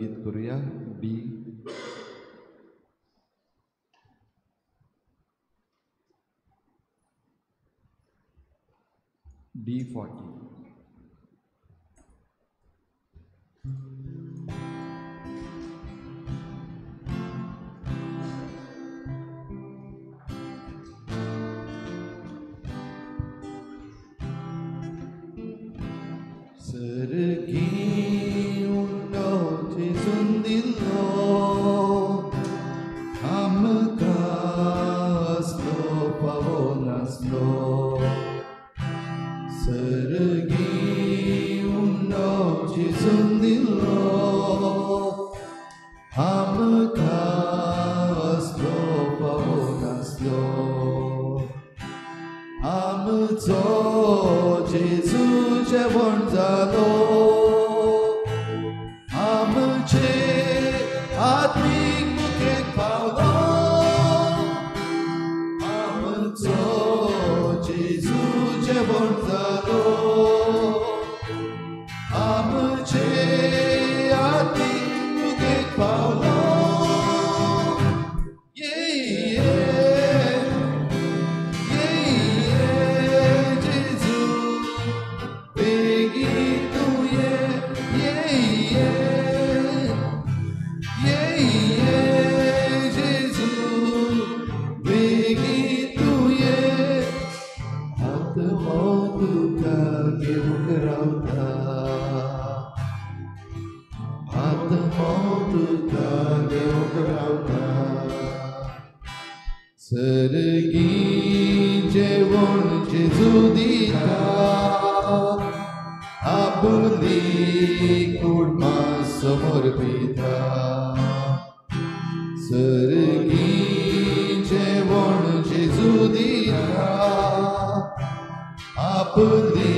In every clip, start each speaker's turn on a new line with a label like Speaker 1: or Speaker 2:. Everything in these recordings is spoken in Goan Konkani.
Speaker 1: गीत करूया बी. D40. Sergi undo Jesundilo amkas lo pavonaslo. Sergi undo Jesundilo amkas lo pavonaslo. Amzo Jesu जेवण जालो आमचे आत्मीक मुखेक पावलो. आमचो जेजू जेवण जालो आमचे आत्मीक मुखेक पावलो. Sergi जेवण जेजू दिता आपली कुडमा समर्पिता. सर्गी जेवण जेजू दिता आपली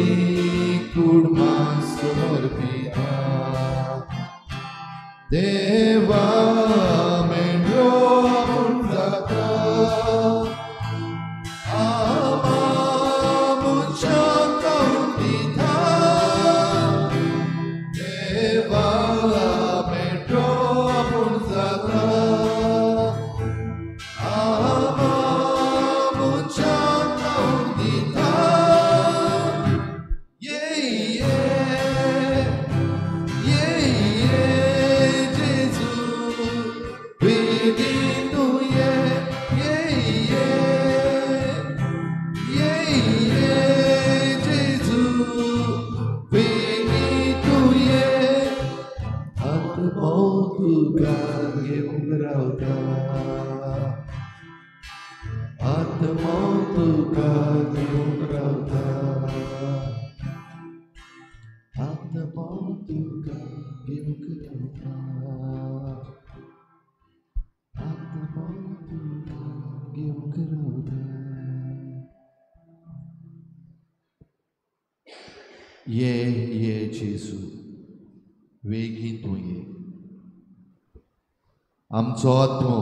Speaker 1: कुडमा समर्पिता. देवा मेंढरो आपूण जाता आमा मनशाक खावंक दिता. देवा मेंढरो आपूण जाता आमा मनशाक खावंक दिता. ये ये ये ये जेजू बेगीन तूं ये. ये ये ये ये जेजू बेगीन तूं ये. आत्मो तुका घेवंक रावता आत्मो तुका घेवंक रावता आत्मो तुका घेवंक रावता आत्मो तुका घेवंक रावता. ये ये जेजू वेगीन तूं ये. आमचो आत्मो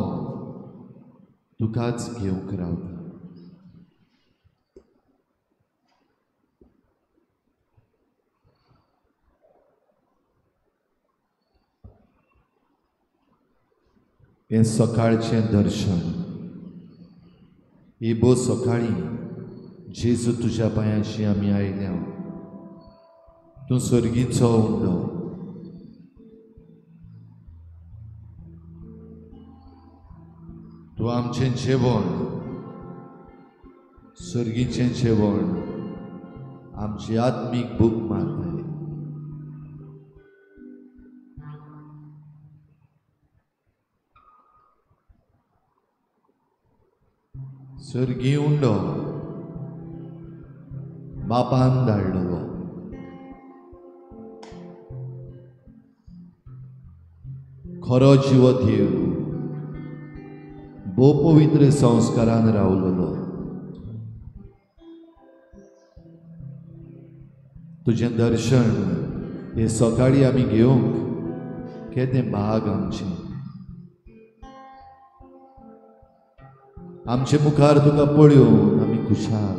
Speaker 1: तुकाच घेवंक रावता. हें सकाळचें दर्शन ही भोव सकाळीं जेजू तुज्या पांयांशी आमी आयल्या. तूं सर्गीचो उंडो तूं आमचें जेवण सर्गीचें जेवण आमची आत्मीक भूक मारताय. सर्गी उंडो बापान धाडलो खरो जिवो देव भोव पवित्र संस्कारान रावलेलो. तुजें दर्शन हे सकाळीं आमी घेवंक केदें भाग आमचें. आमचे मुखार तुका पळोवन आमी खुशाल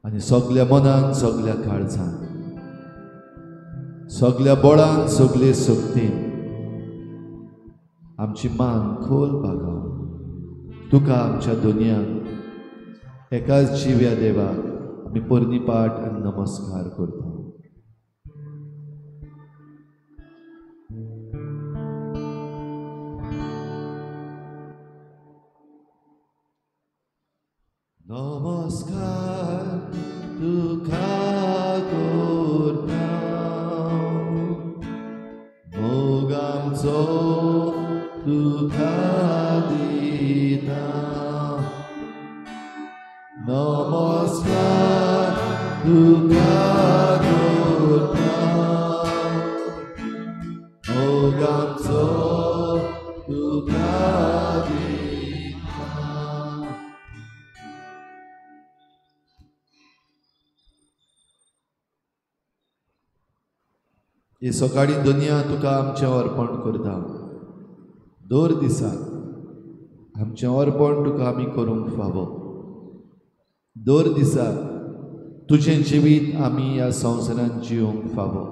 Speaker 1: आनी सगल्या मनान सगल्या काळजान सगल्या बळान सगले शक्तीन आमची मान खोल बागाव तुका आमच्या दुनियांक एकाच जिव्या देवाक आमी पोरणी पाठ आनी नमस्कार करता. नमस्कार तुका करता मोग आमचो तुका दिता. नमस्कार तुका करता मोग आमचो तुका दिता. हे सकाळी दुनिया तुका आमचें अर्पण करता. दर दिसा आमचें अर्पण तुका आमी करूंक फावो. दर दिसा तुजें जिवीत आमी ह्या संवसारांत जिवंक फावो.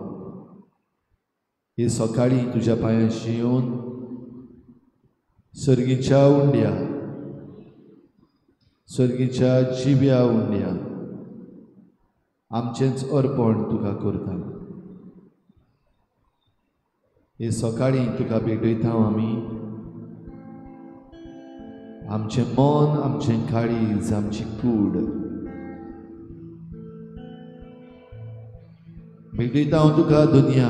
Speaker 1: हे सकाळी तुज्या पांयांशी येवन सर्गीच्या उंड्या सर्गीच्या जिव्या उंड्या आमचेंच अर्पण तुका करता. हे सकाळी तुका भेटयता आमी आमचें मन, आमचें काळीज, आमची कूड भेटयता हांव तुका दुनिया.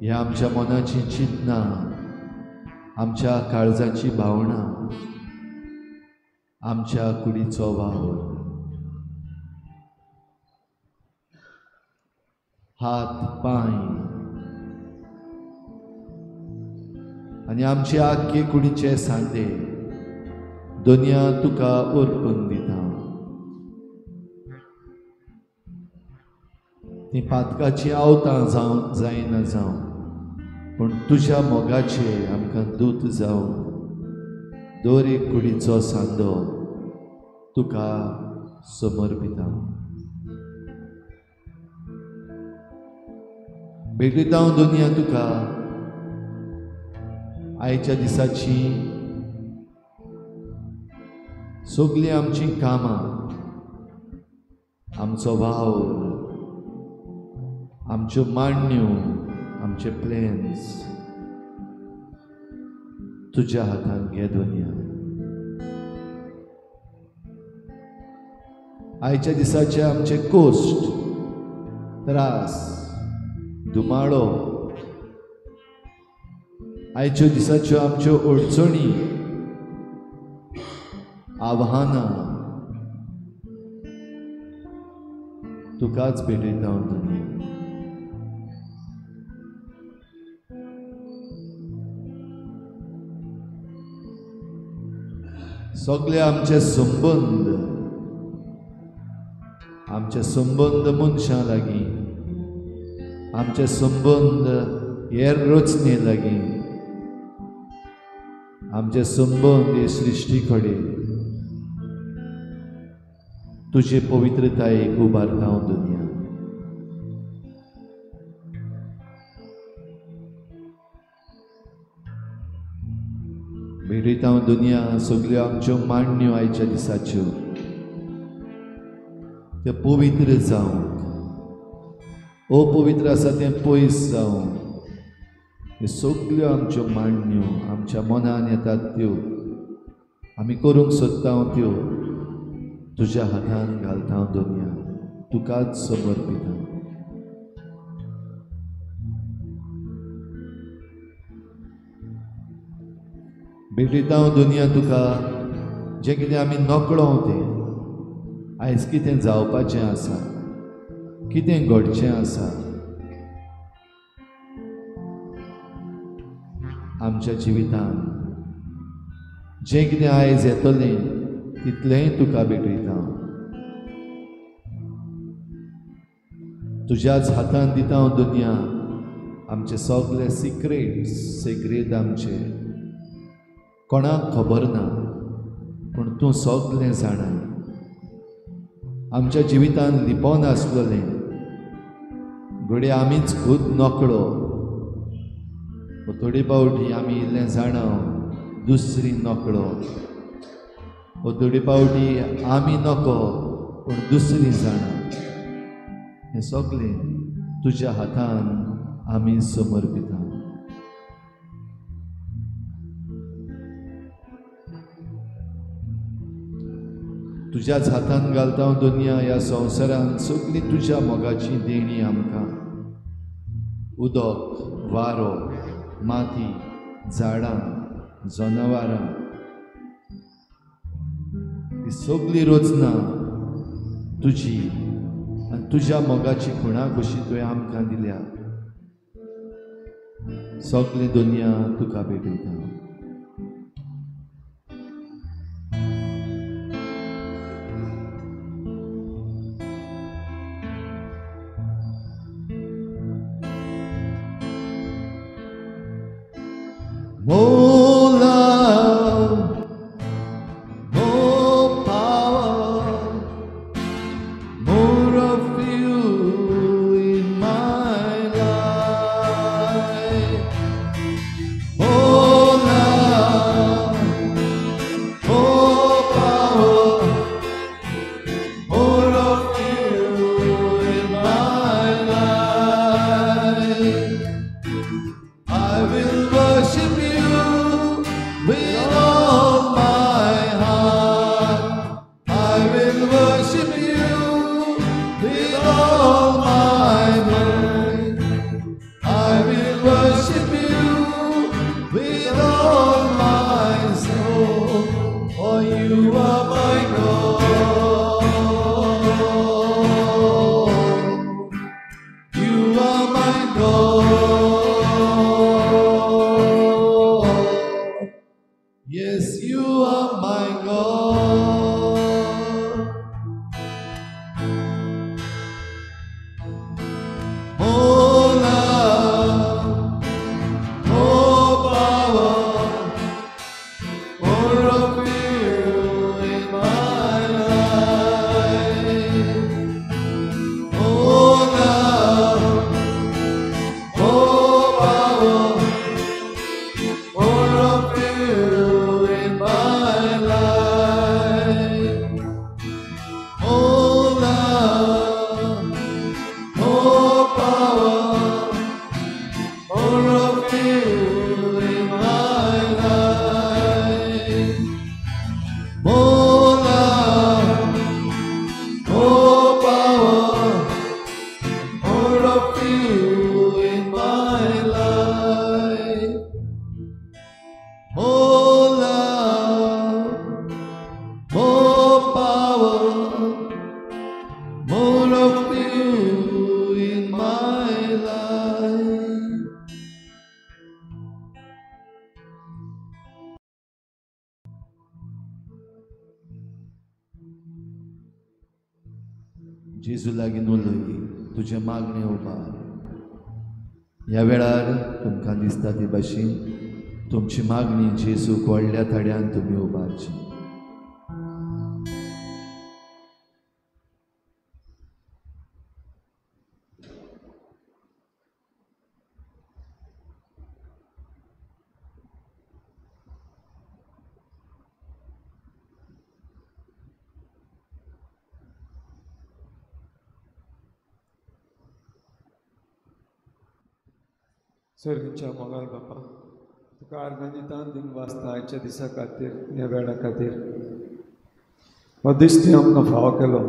Speaker 1: ह्या आमच्या मनाची चिंतना, आमच्या काळजाची भावना, आमच्या कुडीचो वावर, हात पांय आनी आमचे आख्खे कुडीचे सांदे दुनिया तुका अर्पण दिता. ती पातकाची आवतां जावन जायना जावं, पूण तुज्या मोगाचे आमकां दूत जावन दर एक कुडीचो सांदो तुका समर्पिता. भेटयता हांव दुनिया तुका आयच्या दिसाची सगळीं आमचीं कामां, आमचो वावर, आमच्यो मांडण्यो, आमचे प्लॅन्स तुज्या हातान घे दुनिया. आयच्या दिसाचे आमचे कोश्ट, त्रास, धुमाळो, आयच्यो दिसाच्यो आमच्यो अडचणी, आव्हानां तुकाच भेटयता हांव दुनिया. सगळे आमचे संबंद, आमचे संबंद मनशां लागीं, आमचे संबंद हेर रचने लागीं, आमचे संबंद हे सृश्टी कडेन तुजे पवित्रतायेक उबारता हांव दुनिया. भेटयता हांव दुनिया सगळ्यो आमच्यो मांडण्यो आयच्या दिसाच्यो त्यो पवित्र जावंक, अपवित्र आसा तें पयस जावंक, ह्यो सगळ्यो आमच्यो मांडण्यो आमच्या मनान येतात त्यो आमी करूंक सोदता त्यो तुज्या हातान घालता दुनिया, तुकाच समर्पिता. भेटयता हांव दुनिया तुका जें कितें आमी नकळो तें आयज कितें जावपाचें आसा, कितें घडचें आसा आमच्या जिवितान, जें कितें आयज येतलें तितलेंय तुका भेटयता. तुज्याच हातान दिता हांव दुनिया आमचे सगळे सिक्रेट्स, सिक्रेट आमचे कोणाक खबर ना, पूण तूं सगळें जाणा. आमच्या जिवितान लिपोन आसलेलें घडये आमीच खूद नकळो, थोडे पावटी आमी इल्लें जाणा दुसरी नकळो, वो थोडे पावटी आमी नको पूण दुसरी जाणा। हें सगळें तुज्या हातान आमी समर्पिता। तुज्याच हातान घालता दुनिया ह्या संवसारान सगळी तुज्या मोगाची देणी आमकां। उदक, वारो, माती, झाडां, जनावरां ही सगळी रचना तुजी आनी तुज्या मोगाची खुणा कशी तुवें आमकां दिल्या। सगळी दुनिया तुका भेटयता। More love, more power, more of you in my life. More love, more power, more of you in my life. I will worship you with all my heart. I will worship you with all my mind. I will worship you with all my soul, for you are my God. You are my God. Yes, you are my God. More love, more power, more of you in my life. More love, more power, more of you in my life. More love, more power, more of you in my life. More love, more power, more of you in my life. More love, more power, more of you in my life. जेजू लागीं उलय, तुजें मागणें उबार। ह्या वेळार तुमकां दिसता ते भाशेन तुमची मागणी जेजूक व्हडल्या थड्यान तुमी उबारची।
Speaker 2: सर्गीच्या मोगाल बापा, तुका आर्गां दिता दिनवासता आयच्या दिसा खातीर, ह्या वेळा खातीर। हो दीस तुवें आमकां फावो केलो,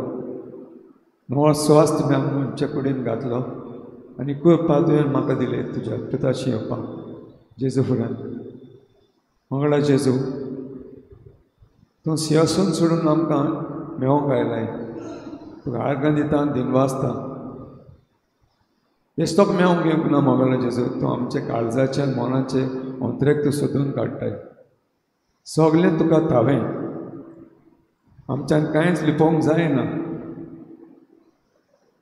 Speaker 2: नवो स्वास तुवें आमच्या कुडीन घातलो आनी कृपा तुवें म्हाका दिली तुज्या पिताशी येवपाक जेजू फुड्यान। मंगळा जेजू, तूं सिंहासन सोडून आमकां मेळोवंक आयलाय, तुका आर्गां दिता दिनवासता। बेश्टोक मेळोवंक येवंक ना मोगालो जेजू, तूं आमच्या काळजाचे मनाचे अंतरेक तूं सोदून काडटाय। सगळें तुका थावें, आमच्यान कांयच लिपोवंक जायना।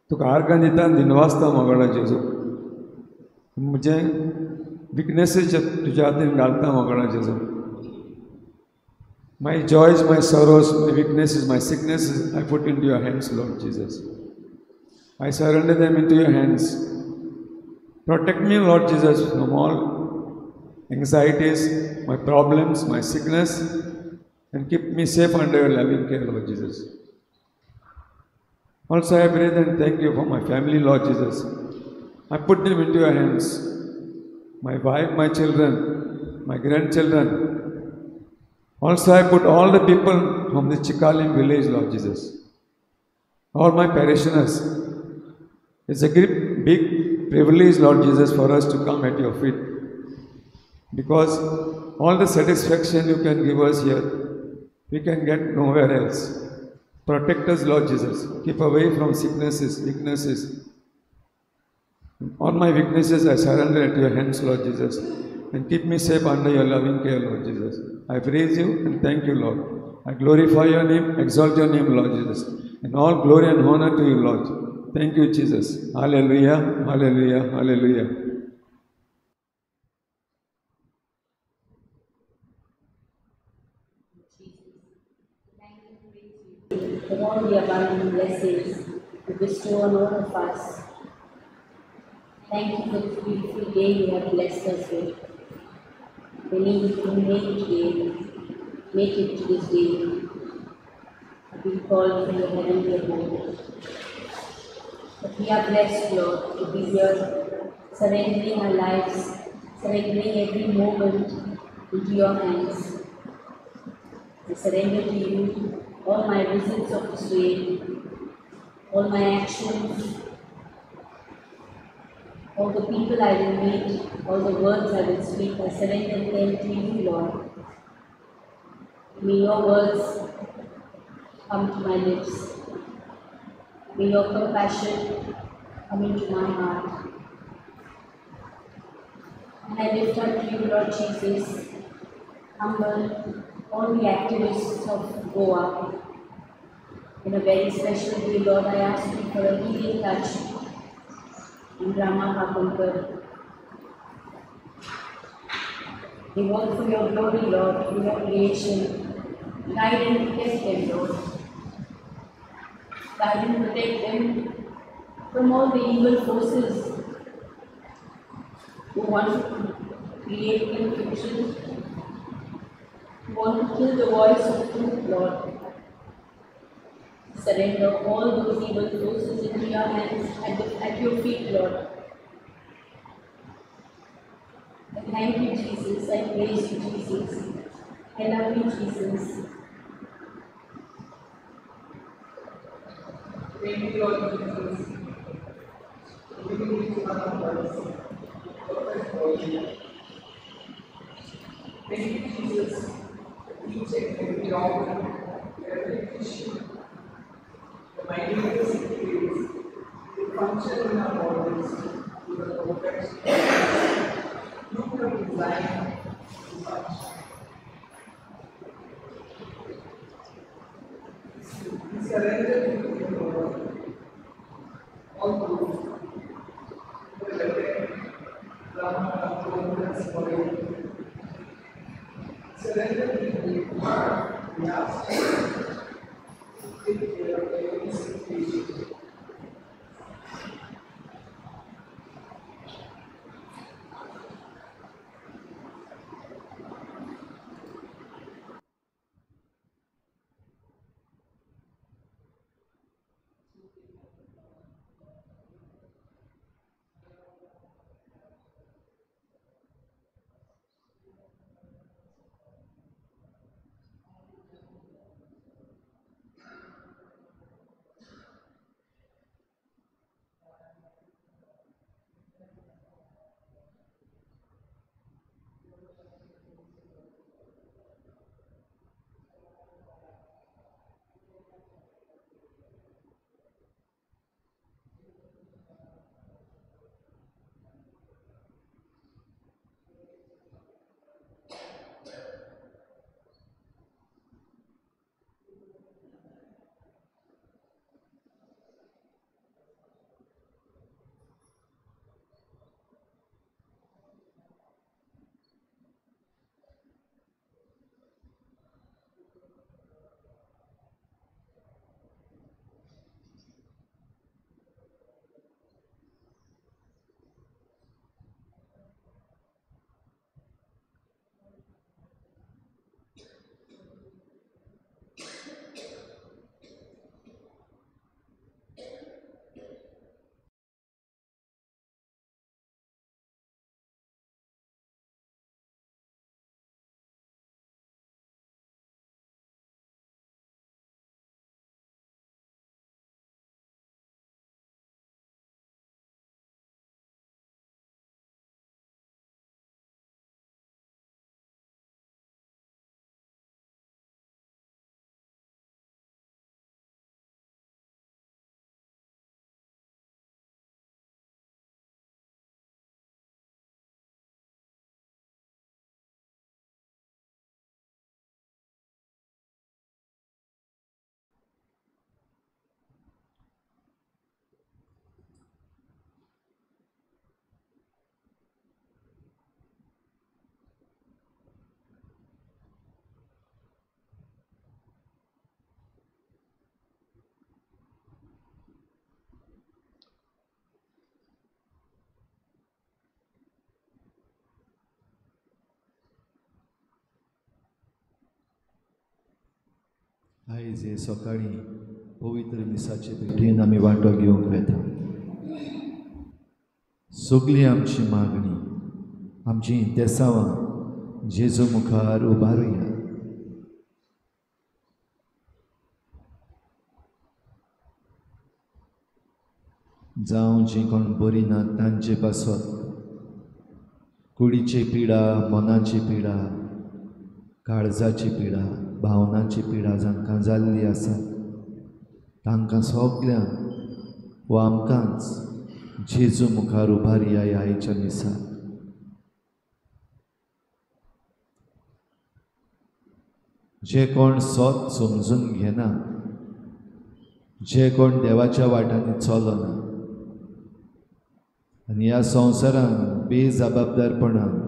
Speaker 2: तुका आर्गां दिता दिनवासता मोगालो जेजू। म्हजें विकनेसीस तुज्या हातीन घालता मोगालो जेजू। My joys, my sorrows, my weaknesses, my sicknesses, I put into your hands, Lord Jesus. I surrender them into your hands. Protect me, Lord Jesus, from all anxieties, my problems, my sickness, and keep me safe under your loving care, Lord Jesus. Also, I pray and thank you for my family, Lord Jesus. I put them into your hands. My wife, my children, my grandchildren. Also, I put all the people from the Chicalim village, Lord Jesus. All my parishioners. It's a great, big privilege, Lord Jesus, for us to come at your feet. Because all the satisfaction you can give us here, we can get nowhere else. Protect us, Lord Jesus. Keep away from sicknesses, weaknesses. All my weaknesses I surrender at your hands, Lord Jesus. And keep me safe under your loving care, Lord Jesus. I praise you and thank you, Lord. I glorify your name, exalt your name, Lord Jesus. And all glory and honor to you, Lord. Thank you, Jesus. Hallelujah, hallelujah, hallelujah.
Speaker 3: For all the abundant blessings you bestow on all of us. Thank you for this beautiful day you have blessed us with. Many who make it to this day, have been called from your heavenly abode. But we are blessed, Lord, to be here, surrendering our lives, surrendering every moment into your hands. I surrender to you all my visits of this day, all my actions, all the people I will meet, all the words I will speak, I surrender them to you, Lord. May your words come to my lips. May your compassion come into my heart. And I lift up to you, Lord Jesus, humble all the activists of Goa. In a very special way, Lord, I ask you for a healing touch in Rama Hakunkar. They work for your glory, Lord, for your creation. Guide and protect them, Lord. Guide and protect them from all the evil forces who want to create confusion, who want to kill the voice of truth, Lord. Surrender all those evil forces into your hands, at your feet, Lord. I thank you, Jesus. I praise you, Jesus. I love you, Jesus.
Speaker 4: Thank you, Lord Jesus, for giving each one of us perfect body. Thank you, Jesus, for each and every organ, every tissue, the minutest details, they function in our bodies to the perfection. You have designed to function. We surrender to you, Lord, all those who will attend Rama Hakunkar's body. Surrender to you. We ask you to take care of every situation.
Speaker 1: आयज हे सकाळीं पवित्र मिसाचे भेटेन आमी वांटो घेवंक वेता. सगळी आमची मागणी, आमची इंतेसांवां जेजू मुखार उबारुया. जावं जी कोण बरी ना तांचे पासत, कुडीची पिडा, मनाची पिडा, काळजाची पिडा, भावनाची पिडा जांकां जाल्ली आसा तांकां सगल्यांक वा आमकांच जेजू मुखार उबारया ह्या आयच्या मिसाक. जे कोण सत समजून घेना, जे कोण देवाच्या वाटांनी चलना आनी ह्या संवसारान बेजबाबदारपणान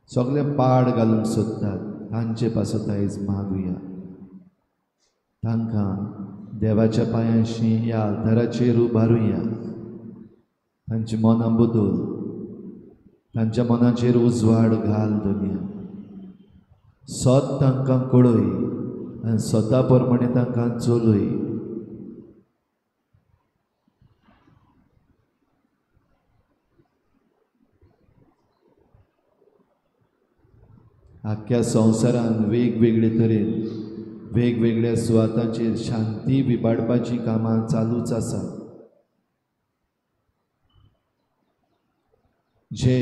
Speaker 1: सगळें पाड घालूंक सोदतात तांचे पासत आयज मागुया. तांकां देवाच्या पांयांशी ह्या आल्ताराचेर उबारुया. तांची मनां बदल, तांच्या मनाचेर उजवाड घाल दुनिया. सत तांकां कळय आनी स्वता प्रमाणे तांकां चलय. आख्ख्या संवसारान वेगवेगळे तरेन वेगवेगळ्या सुवातांचेर शांती विबाडपाची कामां चालूच आसा. जे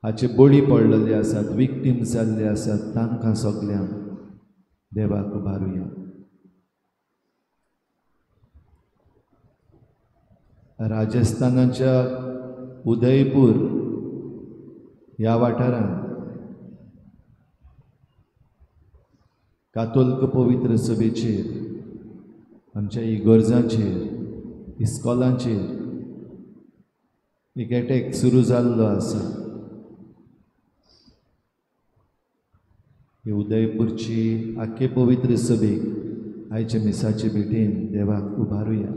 Speaker 1: हाचे बळी पडलेले आसात, विक्टीम जाल्ले आसात, तांकां सगल्यांक देवाक उबारुया. राजस्थानाच्या उदयपूर ह्या वाठारांत कातोल्क पवित्र सभेचेर, आमच्या इगर्जांचेर, इस्कॉलांचेर एक एटॅक सुरू जाल्लो आसा. ही उदयपूरची आख्खे पवित्र सभेक आयच्या मिसाचे भेटेन देवाक उबारुया.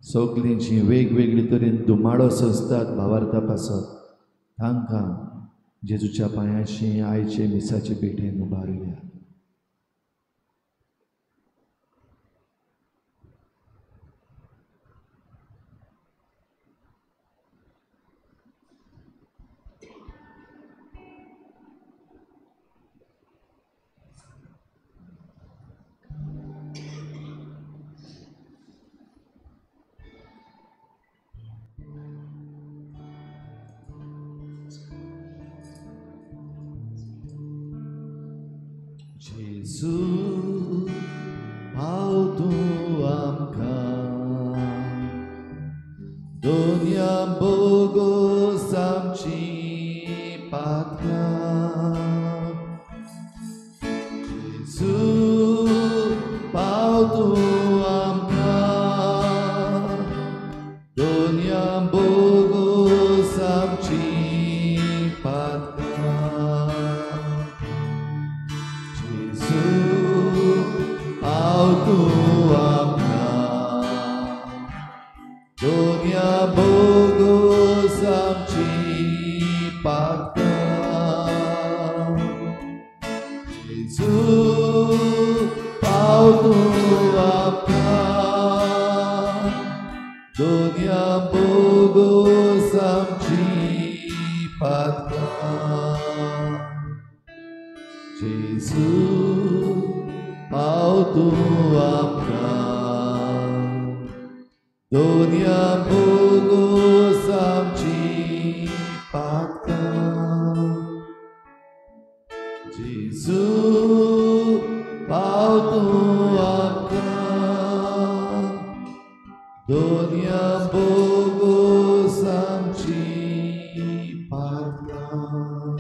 Speaker 1: सगळीं जी वेगवेगळे तरेन धुमाडो सोंसतात भावार्था पासत तांकां जेजूच्या पांयांशी आयचे मिसाचे भेटेन उबारुया. जेजू पाव तूं आमकां, दोनया बोगोस आमची पातकां. जेजू पाव तूं आमकां, दोनया बोगोस आमची पातकां. दोनया बोगोस आमची पातकां. जेजू पाव तूं आमकां, दोनया बोगोस आमची पातकां. जेजू पाव तूं आमकां, दोनया बोगोस आमची पातकां. जेजू पाव तूं आमकां, दोनया बोगोस आमची पातकां.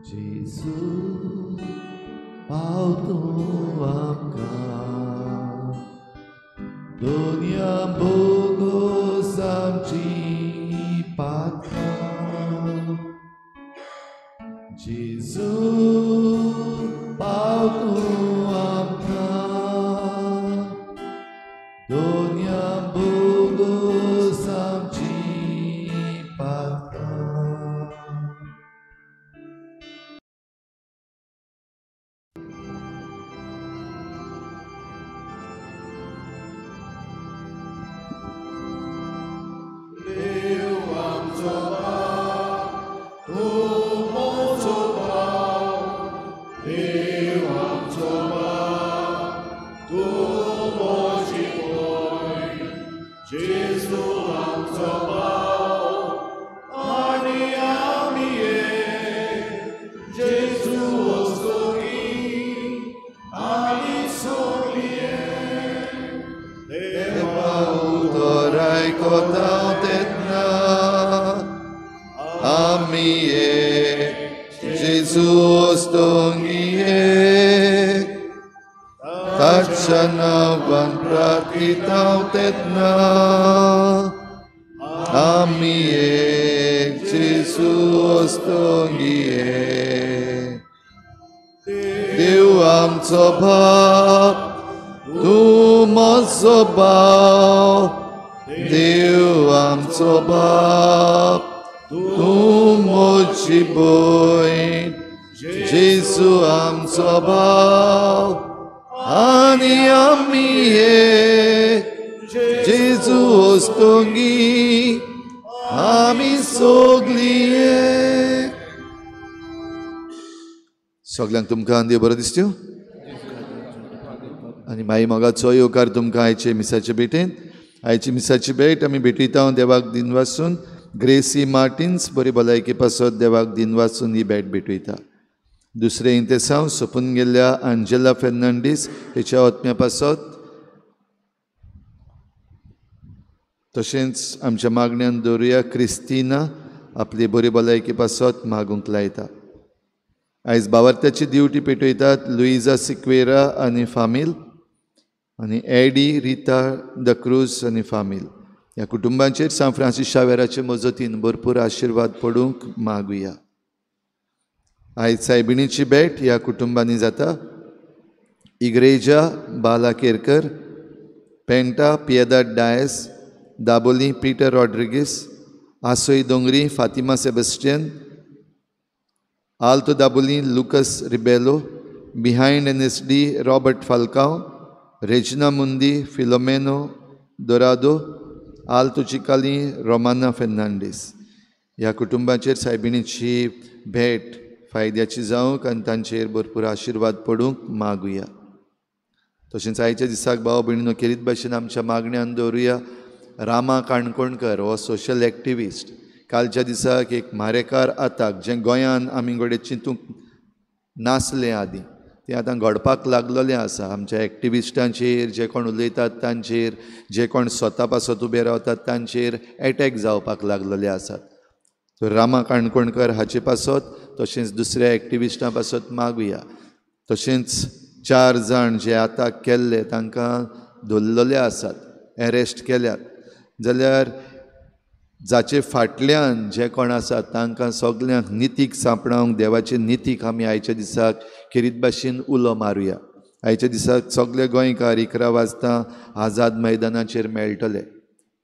Speaker 1: जेजू पाव तूं आमकां, दोनया बोगोस आमची पातकां. जेजू पाव तूं आमकां, दोनया बोगोस आमची पातकां.
Speaker 5: जेजू आमचो भाव आनी आमी एक, जेजू वस्तुंगी आमी सगळीं एक.
Speaker 1: देवा उतर आयकता तेन्ना आमी एक, जेजू वस्तुंगी एक, ताच्या नांवान प्रार्थिता तेन्ना आमी एक, जेजू वस्तुंगी एक. देव आमचो बाप, तूं म्हजो भाव, देव आमचो बाप, तूं म्हजी भयण, जेजू आमचो भाव आनी आमी एक, जेजू वस्तुंगी आमी सगळीं एक. सगल्यांक तुमकां देव बरो दिसत्यो आनी माई मोगाचो येवकार तुमकां आयचे मिसाचे भेटेन. आयची मिसाची भेट आमी भेटयता देवाक दिनवासून. ग्रेसी मार्टिन्स बरी भलायकी पासत देवाक दिनवासून ही भेट भेटयता. दुसरें इंतेसांव सोंपून गेल्ल्या आंजेला फेर्नांडीस हेच्या आत्म्या पासत, तशेंच आमच्या मागण्यान दवरुया क्रिस्तिना आपली बरी भलायकी पासत मागूंक लायता. आयज बावर्त्याची दिवटी पेटयतात लुइजा सिक्वेरा आनी फामील आनी एडी रिता the cruise आनी फामील. ह्या कुटुंबांचेर सांत फ्रांसीस शावेराचे मजतीन भरपूर आशिर्वाद पडूंक मागुया. आयज सायबिणीची भेट ह्या कुटुंबांनी जाता. Igreja Bala Kerkar, Penta Piedade Dias, Dabolim Peter Rodrigues, Asoi Dongri Fatima Sebastian, Alto Dabolim Lucas Rebelo, behind N S D Robert Falcao, Regina Mundi Filomeno Dorado, Alto Chicalim Romana Fernandes. ह्या कुटुंबाचेर सायबिणीची भेट फायद्याची जावंक आनी तांचेर भरपूर आशिर्वाद पडूंक मागुया. तशेंच आयच्या दिसाक भाव भयणीनो खेरीत भाशेन आमच्या मागण्यान दवरुया रामा काणकोणकर हो सोशल एक्टिविस्ट. कालच्या दिसाक एक मारेकार आताक जें गोंयान आमी घडये चिंतूंक नासलें आदीं, तें आतां घडपाक लागलेलें आसा. आमच्या एक्टिविस्टांचेर, जे कोण उलयतात तांचेर, जे कोण स्वता पासत उबे रावतात तांचेर एटॅक जावपाक लागलेले आसात. तर रामा काणकोणकर हाचे पासत तशेंच दुसऱ्या एक्टिविस्टां पासत मागुया. तशेंच 4 जाण जे आतां केल्ले तांकां धरलेले आसात, एरेस्ट केल्यात, जाल्यार जाचे फाटल्यान जे कोण आसात तांकां सगल्यांक नितीक सांपडावंक देवाचे नितीक आमी आयच्या दिसाक खेरीत भाशेन उलो मारुया. आयच्या दिसाक सगळे गोंयकार 11 वाजता आझाद मैदानाचेर मेळटले.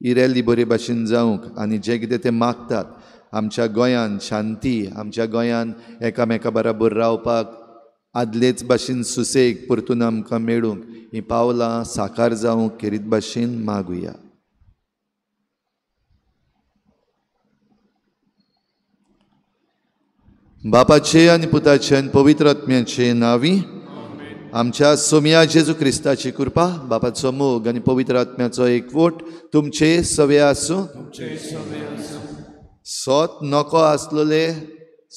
Speaker 1: ही रॅली बरे भाशेन जावंक आनी जें कितें ते मागतात आमच्या गोंयान शांती, आमच्या गोंयान एकामेका बराबर रावपाक आदलेच भाशेन सुसेग परतून आमकां मेळूंक हीं पावलां साकार जावंक खेरीत भाशेन मागुया. बापाचे आनी पुताचे आनी पवित्र आत्म्याचे नांवी आमच्या सोमया जेजू क्रिस्ताची कृपा, बापाचो मोग आनी पवित्र आत्म्याचो एकवट तुमचे सवे आसूं. सोत नको आसलेले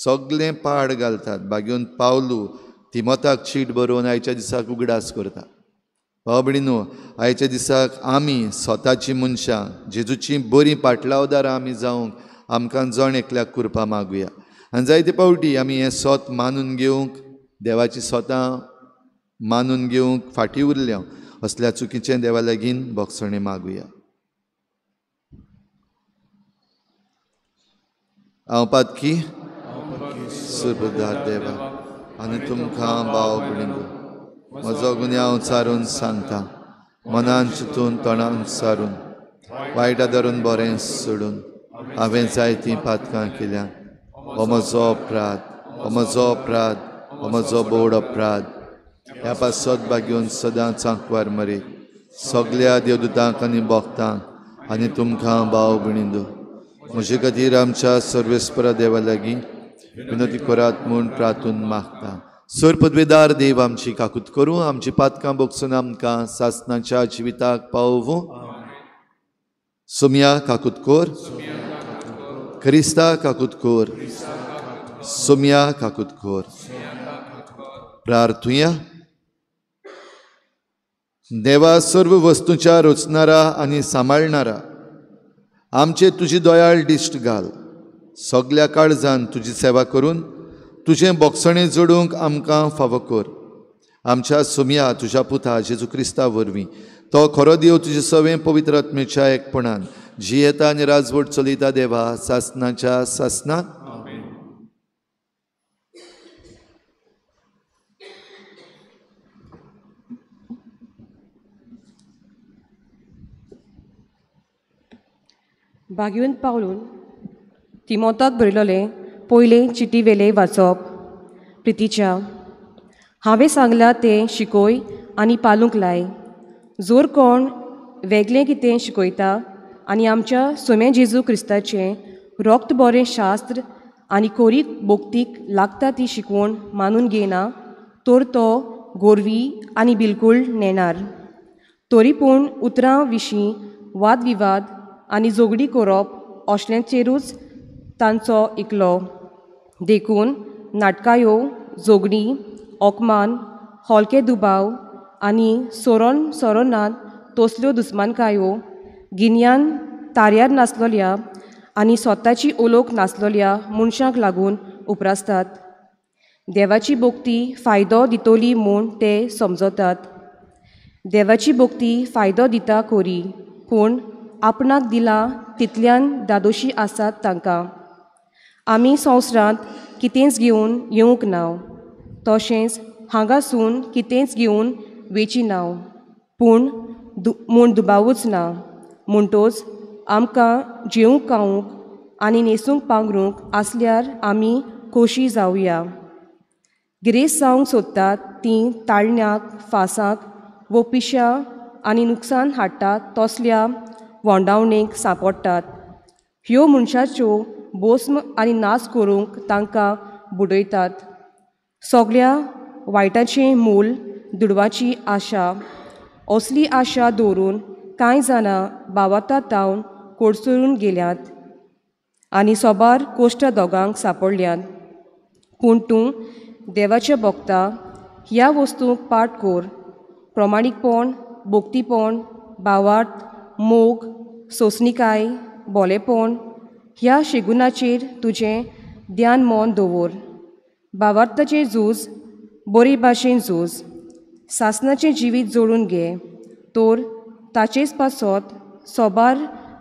Speaker 1: सगळें पाड घालतात. बागेवन पावलू तिमोताक चीट बरोवन आयच्या दिसाक उगडास करता. भाव भयणीनो, आयच्या दिसाक आमी स्वताची मनशां जेजूची बरीं पाटलावदारां आमी जावंक आमकां जण एकल्याक कृपा मागुया. आनी जायते फावटी आमी हें सोत मानून घेवंक, देवाची सोतां मानून घेवंक फाटीं उरल्या. असल्या चुकीचें देवा लागीं भोगसणें मागुया. हांव पातकी सुबदार देवा आनी तुमकां भाव भयणीनो म्हजो गुन्यांव सारून सांगता, मनान चिंतून तोंडान सारून वायटा धरून बरें सोडून हांवें जायतीं पातकां केल्या. हो म्हजो अपराध, हो म्हजो अपराध, हो म्हजो बोड अपराध. ह्या पासत बागेवन सदांच आंकवार मरे सगल्या देवदूतांक आनी भक्तांक आनी तुमकां भाव भयणीनो म्हजे खातीर आमच्या सर्वेस्परा देवा लागीं विनंती करात म्हूण प्रार्थून मागता. सर पदवेदार देव आमची काकूत करूं, आमची पातकां भोगसून आमकां सासनाच्या जिविताक पावोवं. सोमया काकूत कोर, क्रिस्ता काकूत कोर, सोमया काकूत कोर। प्रार्थुया। देवा सर्व वस्तूंच्या रचणारा आनी सांबाळणारा, आमचे तुजी दयाळ दिश्ट घाल। सगल्या काळजान तुजी सेवा करून तुजें बोगसणें जोडूंक आमकां फावो कर। आमच्या सोमया तुज्या पुता जेजू क्रिस्ता वरवीं तो खरो देव तुजे सवें पवित्र आत्मेच्या एकपणान जियेता आनी राजवट चलयता देवा सासनाच्या सासना।
Speaker 6: बागेवन पावलून तिमोताक बरयलोलें पयलें चिटी वेलें वाचप। प्रितीच्या हांवें सांगलां तें शिकोय आनी पालूंक लाय। जोर कोण वेगळें कितें शिकयता आनी आमच्या सोम्या जेजू क्रिस्ताचें रोक्त बरें शास्त्र आनी कोरी बोक्तीक लागता ती शिकवण मानून घेयना तर तो गोरवी आनी बिलकूल नेणार। तरी पूण उतरां विशीं वादविवाद आनी झगडी करप असल्यांचेरूच तांचो इकलो। देखून नाटकायो, झगडीं, ओकमान, हलके दुबाव आनी सोरोन सोरोनात तसल्यो दुस्मानकायो गिन्यान ताऱ्यार नासलोल्या आनी स्वताची ओलोक नासलोल्या मनशांक लागून उप्रासतात। देवाची भक्ती फायदो दितली म्हूण ते समजतात। देवाची भक्ती फायदो दिता कोरी, पूण आपणाक दिला तितल्यान दादोशी आसात तांकां। आमी संवसारांत कितेंच घेवन येवंक ना, तशेंच हांगासून कितेंच घेवन वेची ना, पूण म्हूण दुबावूच ना। म्हणटोच आमकां जेवंक खावंक आनी न्हेसूंक पांगरूंक आसल्यार आमी खोशी जावया। गिरेस्त जावंक सोदतात तीं ताळण्याक, फांसाक वो पिश्या आनी नुकसान हाडटात तसल्या वोंडावणेक सांपडटात। ह्यो मनशाच्यो बोस्म आनी नाश करूंक तांकां बुडयतात। सगळ्या वायटाचें मूल दुडवाची आशा। असली आशा दवरून कांय जाणां बावाता तावन कोडसरून गेल्यात आनी सोबार कोश्ट दोगांक सांपडल्यात। पूण तूं देवाचें भोगता ह्या वस्तूंक पाठ कर। प्रमाणीकपण, भोक्तीपण, भावार्थ, मोग, सोंसणीकाय, बोलेपण ह्या शेगुणाचेर तुजें ध्यान मन दवर। भावार्थाचें झूज बरे भाशेन झूज। सासनाचें जिवीत जोडून घे तर ताचेच पासत सोबार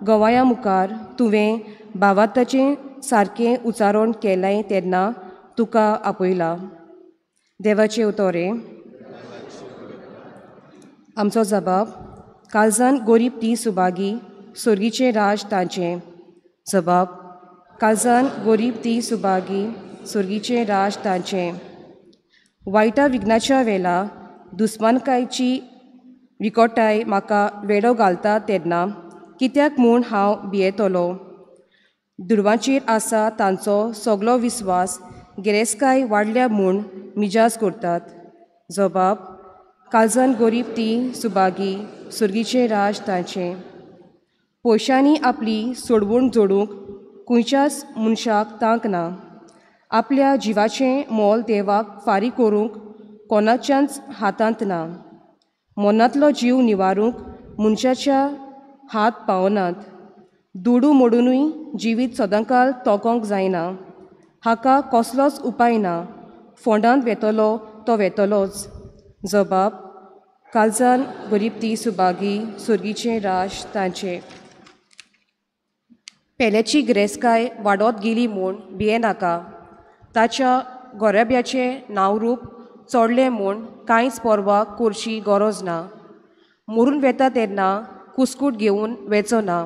Speaker 6: गवाया मुखार तुवें भावार्थाचें सारकें उच्चारण केलें तेन्ना तुका आपयला। देवाचें उतोरें। आमचो जबाब काळजान गोरीब ती सुभागी, सोर्गीचें राज तांचें। जबाब काळजान गोरीब ती सुभागी, सोर्गीचें राज तांचें। वायटा विघ्नाच्या वेला दुस्मानकायची विकोटाय म्हाका वेडो घालता तेन्ना कित्याक म्हूण हांव भियेतलो? दुडवांचेर आसा तांचो सगलो विस्वास, गिरेस्तकाय वाडल्या म्हूण मिजास करतात। जबाब काळजान गोरीब ती सुभागी, सुर्गीचें राज तांचें। पयशांनी आपली सोडवण जोडूंक खंयच्याच मनशाक तांक ना। आपल्या जिवाचें मोल देवाक फारीक करूंक कोणाच्याच हातांत ना। मनांतलो जीव निवारूंक मनशाच्या हात पावनात। दुडू मोडुनूय जिवीत सदांकाल तोकोंक जायना। हाका कसलोच उपाय ना। फोंडांत वेतलो तो वेतलोच। जबाब काळजान गरीब ती सुभागी, सुर्गीचें राज तांचें। पेल्याची गिरेस्तकाय वाडत गेली म्हूण भियेनाका। ताच्या गोरेब्याचें नांवरूप चोडलें म्हूण कांयच पर्वा करची गरज ना। मरून वेता तेन्ना कुस्कूट घेवन वेचो ना।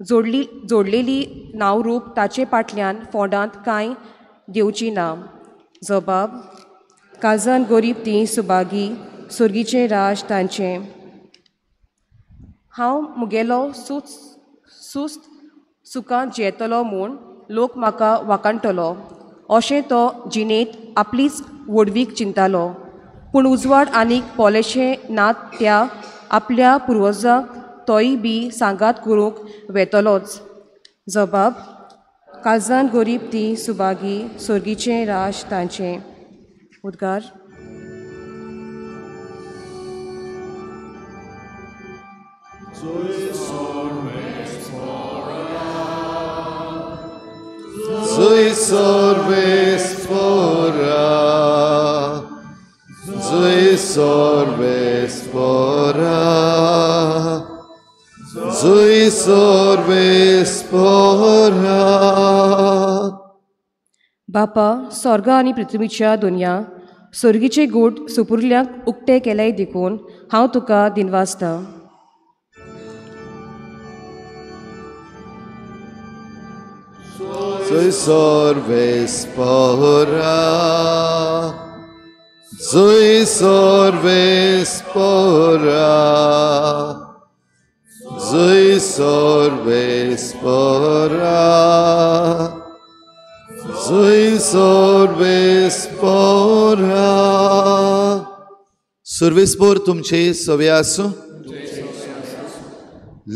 Speaker 6: जोडलेली नांवरूप ताचे फाटल्यान फोंडांत कांय घेवची ना। जबाब काळजान गरीब ती सुभागी, सुर्गीचें राज तांचें। हांव मुगेलो सुस्त सुखांत जियेतलो म्हूण लोक म्हाका वाखाणटलो अशें तो जिणेंत आपलीच व्हडवीक चिंतालो। पूण उजवाड आनीक पोलेशें नात त्या आपल्या पुर्वजांक तोय बी सांगात करूंक वेतलोच. जबाब काळजान गरीब ती सुभागी, सोर्गीचें राज तांचें. उद्गार.
Speaker 1: Zui sorves fora, Zui sorves fora, Zui sorves fora.
Speaker 6: बापा, स्वर्ग आनी पृथ्वीच्या दुनिया स्वर्गीचे गूट सुपुरल्यांक उक्ते केल्याय देखून हांव तुका दिनवासता.
Speaker 1: Zui sorves pora, Zui sorves pora, Zui sorves pora, Zui sorves pora. सुर्वेस्पोर तुमचे सवे आसूं.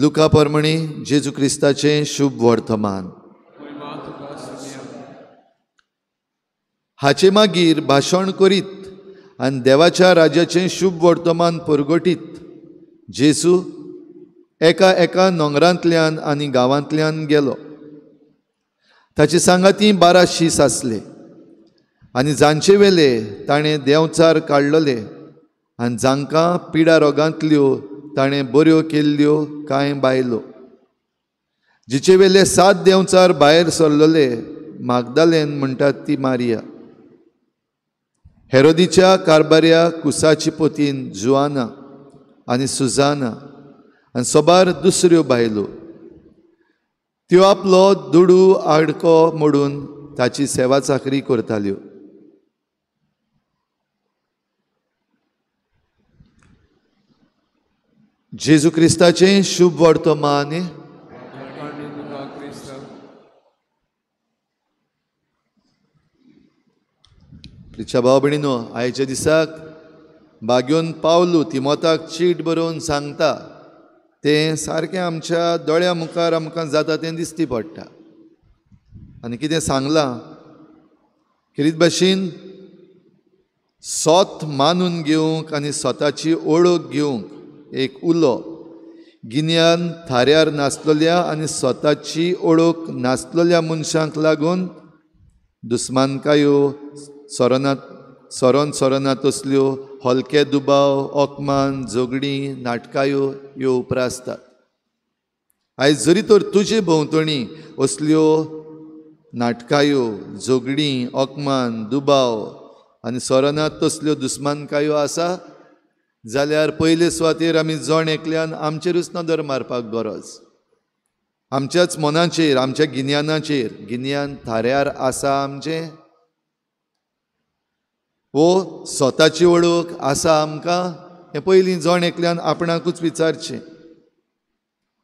Speaker 1: लुका परमणी जेजू क्रिस्ताचें शुभ वर्तमान. हाचे मागीर भाशण करीत आनी देवाच्या राज्याचें शुभ वर्तमान परगटीत जेजू एका एका नोंगरांतल्यान आनी गांवांतल्यान गेलो. ताचे सांगाती 12 शीस आसले आनी जांचे वेले ताणें देंवचार काडलेले आनी जांकां पिडा रोगांतल्यो ताणें बऱ्यो केल्ल्यो कांय बायलो. जिचे वेले 7 देंवचार भायर सरलेले मागदालेन म्हणटात ती मारिया, हेरोदीच्या कारबाऱ्या कुसाची पोतीन जुआना आनी सुजाना आनी सोबार दुसऱ्यो बायलो. त्यो आपलो दुडू आडको मोडून ताची सेवा चाकरी करताल्यो. जेजू क्रिस्ताचें शुभ वर्तमान. प्रिच्या भाव भयणीनो, आयच्या दिसाक बाग्योन पावलू तिमोताक चीट बरोवन सांगता तें सारकें आमच्या दोळ्या मुखार आमकां जाता तें दिसती पडटा. आनी कितें सांगलां खेरीत भाशेन सोत मानून घेवंक आनी स्वताची ओळख घेवंक एक उलो गिन्यान थाऱ्यार नासलेल्या आनी स्वताची ओळख नासलेल्या मनशांक लागून दुस्मानकायो सोरनात सोरोन सोरनात तसल्यो हलके दुबाव, अकमान, झगडीं, नाटकायो ह्यो उप्रासतात. आयज जरी तर तुजे भोंवतणी असल्यो नाटकायो, झगडीं, अकमान, दुबाव आनी सोरनात तसल्यो दुस्मानकायो आसा जाल्यार पयले सुवातेर आमी जण एकल्यान आमचेरूच नदर मारपाक गरज. आमच्याच मनाचेर, आमच्या गिन्यानाचेर. गिन्यान थाऱ्यार आसा आमचें वो स्वताची वळख आसा आमकां हें पयलीं जण एकल्यान आपणाकूच विचारचें.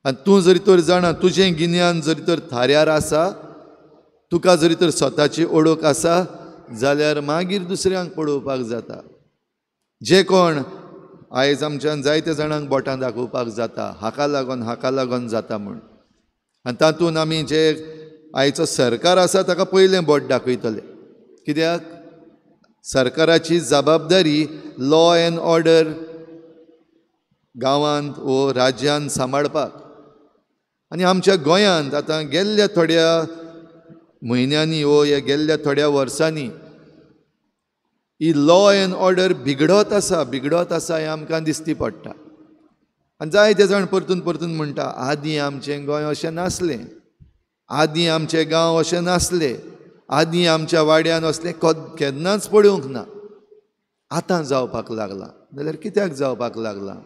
Speaker 1: आनी तूं जरी तर जाणा तुजें गिन्यान जरी तर थाऱ्यार आसा, तुका जरी तर स्वताची ओळख आसा जाल्यार मागीर दुसऱ्यांक पळोवपाक जाता. जे कोण आयज आमच्यान जायते जाणांक बोटां दाखोवपाक जाता, हाका लागून हाका लागून जाता म्हूण. आनी तातूंत आमी जे आयचो सरकार आसा ताका पयलें बोट दाखयतले. कित्याक सरकाराची जबाबदारी लॉ एन्ड ऑर्डर गांवांत वो राज्यांत सांबाळपाक. आनी आमच्या गोंयांत आतां गेल्ल्या थोड्या म्हयन्यांनी वो ह्या गेल्ल्या थोड्या वर्सांनी ही लॉ एन्ड ऑर्डर बिगडत आसा, बिगडत आसा हें आमकां दिसती पडटा. आनी जायते जाण परतून परतून म्हणटा आदीं आमचें गोंय अशें नासलें, आदीं आमचे गांव अशें नासले, आदीं आमच्या वाड्यान असलें केन्नाच पळोवंक ना, आतां जावपाक लागलां. जाल्यार कित्याक जावपाक लागलां?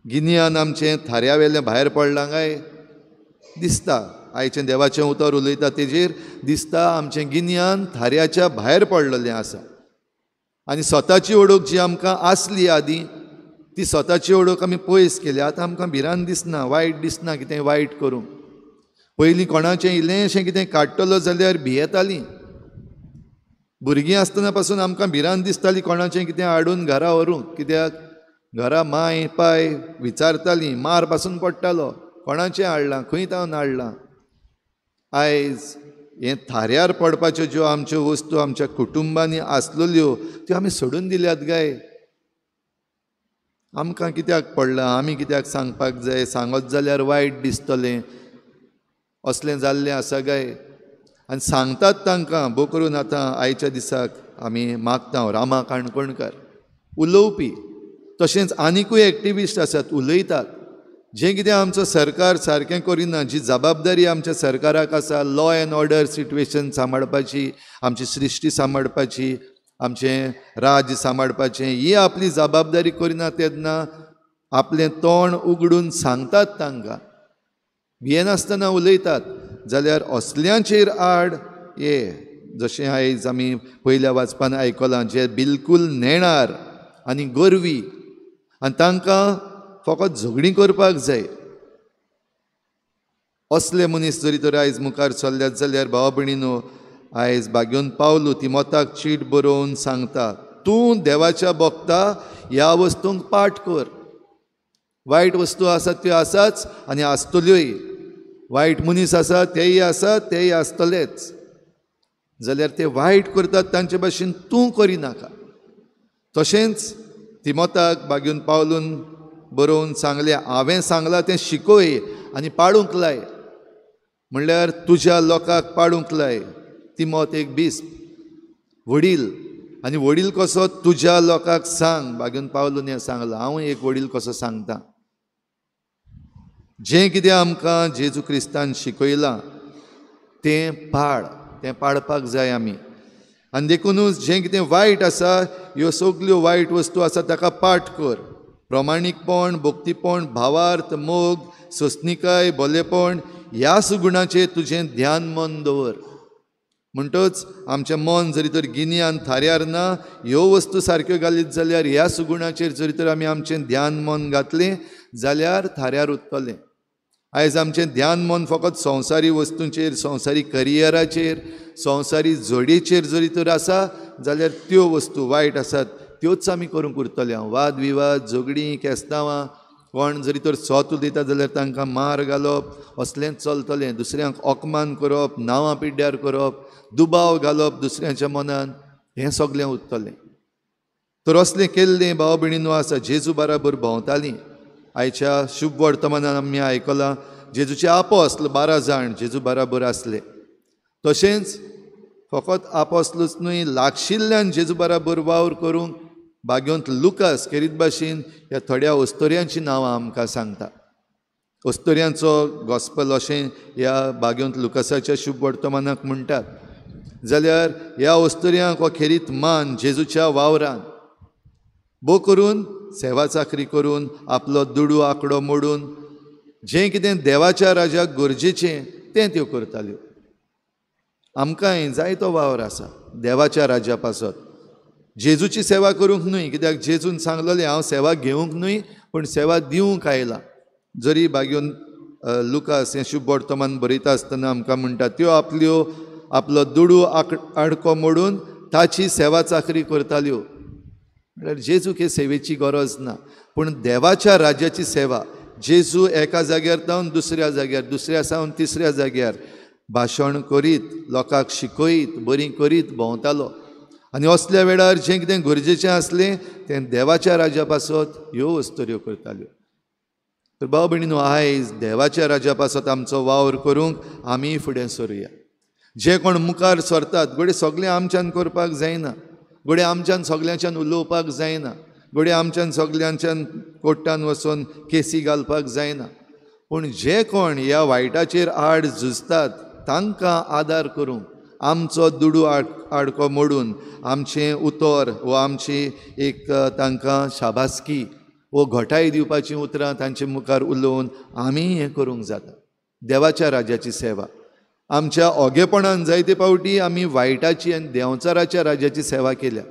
Speaker 1: गिन्यान आमचें थाऱ्या वेलें भायर पडलां काय दिसता. आयचें देवाचें उतर उलयता तेजेर दिसता आमचें गिन्यान थाऱ्याच्या भायर पडलेलें आसा. आनी स्वताची ओळख जी आमकां आसली आदीं ती स्वताची ओळख आमी पयस केल्या. आतां आमकां भिरांत दिसना, वायट दिसना कितें वायट करूंक. पयलीं कोणाचें इल्लेंशें कितें काडटलो जाल्यार भियेतालीं. भुरगीं आसतना पासून आमकां भिरांत दिसताली कोणाचें कितें हाडून घरा व्हरूंक. कित्याक घरा माय पाय विचारतालीं, मार पासून पडटालो, कोणाचें हाडलां, खंय तावन हाडलां. आयज हें थाऱ्यार पडपाच्यो ज्यो आमच्यो वस्तू आमच्या कुटुंबांनी आसलेल्यो त्यो आमी सोडून दिल्यात गाय. आमकां कित्याक पडलां, आमी कित्याक सांगपाक जाय, सांगत जाल्यार वायट दिसतलें, असलें जाल्लें आसा गाय. आनी सांगतात तांकां भो करून आतां आयच्या दिसाक आमी मागता रामा काणकोणकार उलोवपी, तशेंच आनिकूय एक्टिविस्ट आसात उलयतात. जें कितें आमचो सरकार सारकें करिना, जी जबाबदारी आमच्या सरकाराक आसा लॉ एन्ड ऑर्डर सिट्युएशन सांबाळपाची, आमची सृश्टी सांबाळपाची, आमचें राज्य सांबाळपाचें, ही आपली जबाबदारी करिना तेन्ना आपलें तोंड उगडून सांगतात तांकां, भियेनासतना उलयतात. जाल्यार असल्यांचेर आड ये जशें आयज आमी पयल्या वाचपान आयकलां, जे बिलकूल नेणार आनी गर्वी आनी तांकां फकत झगडीं करपाक जाय असले मनीस जरी तर आयज मुखार सरल्यात जाल्यार भावा भयणीनो आयज भाग्योन पावलो तिमोताक चीट बरोवन सांगता, तूं देवाच्या भक्ता ह्या वस्तूंक पाठ कर. वायट वस्तू आसात त्यो आसाच आनी आसतल्योय, वायट मनीस आसा तेय आसा तेय आसतलेच, जाल्यार ते वायट करतात तांचे भाशेन तूं करिनाका. तशेंच तिमोताक बागेवन पावलून बरोवन सांगलें, हांवें सांगलां तें शिकय आनी पाळूंक लाय, म्हणल्यार तुज्या लोकांक पाळूंक लाय. तिमोत एक बिस्प वडील, आनी वडील कसो तुज्या लोकांक सांग. बागेवन पावलून हें सांगलां, हांव एक वडील कसो सांगता. जें कितें आमकां जेजू क्रिस्तान शिकयलां तें पाळ, तें पाळपाक जाय आमी. आनी देखुनूच जें कितें वायट आसा ह्यो सगल्यो वायट वस्तू आसा ताका पाठ कर. प्रमाणीकपण, भक्तीपण, भावार्थ, मोग, सोंसणीकाय, भलेपण ह्या सुगुणाचेर तुजें ध्यान मन दवर. म्हणटच आमचें मन जरी तर गिन्यान थाऱ्यार ना, ह्यो वस्तू सारक्यो घालीत जाल्यार ह्या सुगुणाचेर जरी तर आमी आमचें ध्यान मन घातलें जाल्यार थाऱ्यार उरतलें. आयज आमचें ध्यान मन फकत संवसारी वस्तूंचेर, संवसारी करियराचेर, संवसारी जोडयेचेर जरी तर आसा जाल्यार त्यो वस्तू वायट आसात त्योच आमी करूंक उरतले. वाद विवाद, झगडीं, केस्तांवां, कोण जरी तर सत उलयता जाल्यार तांकां मार घालप असलेंच चलतलें. दुसऱ्यांक अपमान करप, नांवां पिड्ड्यार करप, दुबाव घालप दुसऱ्यांच्या मनान, हें सगळें उरतलें. तर असलें केल्लें भाव भयणीनो आसा जेजू बराबर भोंवतालीं. आयच्या शुभ वर्तमानान आमी आयकलां जेजूचे आपोस्ल 12 जाण जेजू बराबर आसले. तशेंच फकत आपोस्लूच न्हय, लागशिल्ल्यान जेजू बराबर वावर करूंक भाग्योंत लुकास खेरीत भाशेन ह्या थोड्या अस्तोऱ्यांचीं नांवां आमकां सांगता. अस्तोऱ्यांचो गॉस्पल अशें ह्या भाग्योंत लुकासाच्या शुभ वर्तमानाक म्हणटात. जाल्यार ह्या अस्तोऱ्यांक हो खेरीत मान जेजूच्या वावरान भो करून सेवा चाकरी करून आपलो दुडू आंकडो मोडून जें कितें देवाच्या राज्याक गरजेचें तें त्यो करताल्यो. आमकांय जायतो वावर आसा देवाच्या राज्या पासत. जेजूची सेवा करूंक न्हय, कित्याक जेजून सांगलेलें हांव सेवा घेवंक न्हय पूण सेवा दिवंक आयला. जरी भाग्योन लुकास हें शुभ वर्तमान बरयता आसतना आमकां म्हणटा त्यो आपल्यो आपलो दुडू आडको मोडून ताची सेवा चाकरी करताल्यो. म्हणल्यार जेजूक हे सेवेची गरज ना, पूण देवाच्या राज्याची सेवा जेजू एका जाग्यार जावन दुसऱ्या जाग्यार, दुसऱ्या सावन तिसऱ्या जाग्यार भाशण करीत, लोकांक शिकयत, बरी करीत भोंवतालो. आनी असल्या वेळार जें कितें गरजेचें आसलें तें देवाच्या राज्या पासत ह्यो वस्तुऱ्यो करताल्यो. तर भाव भयणीनो आयज देवाच्या राज्या पासत आमचो वावर करूंक आमी फुडें सरुया. जे कोण मुखार सरतात घडये सगळें आमच्यान करपाक जायना, घडये आमच्यान सगळ्यांच्यान उलोवपाक जायना, घडये आमच्यान सगळ्यांच्यान कोर्टान वचून केसी घालपाक जायना, पूण जे कोण ह्या वायटाचेर आड झुजतात तांकां आदार करूंक आमचो दुडू आडको मोडून आमचें उतर वा आमची एक तांकां शाबासकी वो घटाय दिवपाचीं उतरां तांचे मुखार उलोवन आमी हें करूंक जाता. देवाच्या राज्याची सेवा आमच्या ओगेपणान जायते फावटी आमी वायटाची आनी देंवचाराच्या राज्याची सेवा केल्या.